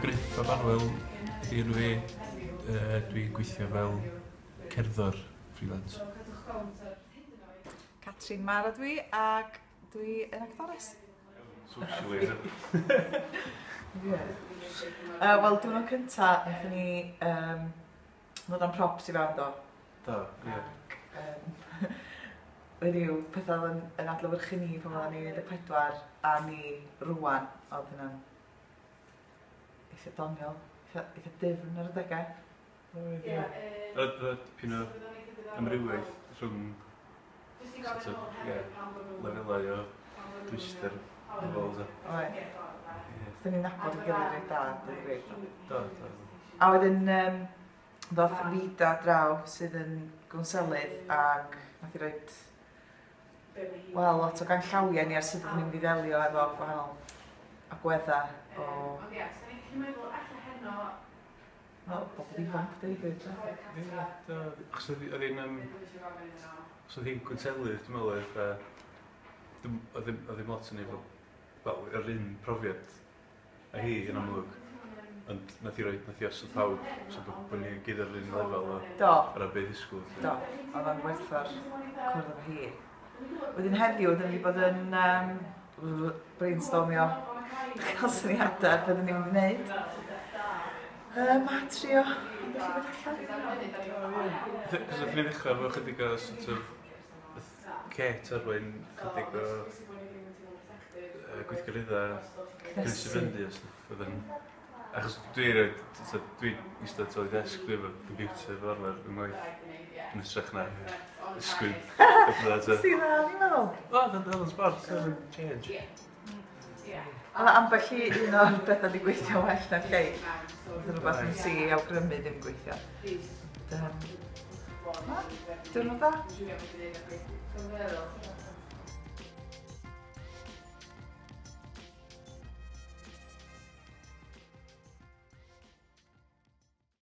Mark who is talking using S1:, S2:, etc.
S1: Gruff ab Anwyl ydy enw fi. Dwi'n gweithio fel cerddor freelance.
S2: Catrin Mara dwi ac dwi yn actores.
S1: Socialism.
S2: Yeah. Wel, diwrnod cynta, wnaethon ni ddod am props i fewn do.
S1: Do, ie.
S2: Ac wedi yw pethau oedd yn adlewyrchu ni pan oedden ni'n 14 a ni rwan, oedd hynna'n eitha doniol, eitha dyfn ar adegau.
S1: Oedd, ie. Oedd dipyn o amrywiaeth rhwng sort of, ie, lefelau o dwyster involved.
S2: Oedd.
S1: Ie.
S2: Dyn ni'n nabod yn gilydd reit da, dwi'n gweud.
S1: Do.
S2: A wedyn ddoth Vida draw sydd yn gwnselydd ac nath i roid wel, lot o ganllawiau ni ar sut oedden ni'n mynd i ddelio efo gwahanol agweddau o wel, bobl ifanc, dweud gwir.
S1: Ie, do. Achos oedd hi'n achos oedd hi'n gwnselydd, dwi'n meddwl, oedd, oedd ddim lot yn efo, wel, yr un profiad a hi yn amlwg. Ond nath hi osod pawb, so bod ni gyd ar yr un lefel o o ran beth ddisgwyl.
S2: Do, oedd o'n werthfawr cwrdd efo hi. Wedyn heddiw, dyn ni wedi bod yn brainstormio, cael syniadau ar beth ni'n mynd i wneud. A trio ambell i beth allan.
S1: Cos nath ni ddechrau efo chydig o sort of, nath Kate arwain chydig o gweithgareddau cynhesu fyny a stwff oedd yn... Achos dwi erioed, so dwi eistedd tu ôl i ddesg, dwi efo computer fel arfer yn ngwaith yn hytrach na ysgwyd a pethau, so.
S2: Sydd dda, ni'n meddwl.
S1: O, oedd o'n sbort, oedd o'n change.
S2: Oedd ambell i un o'r bethau wedi gweithio well na'r lleill. Oedd rhywbeth yn si awgrymu ddim gweithio. Ond, na, diwrnod dda.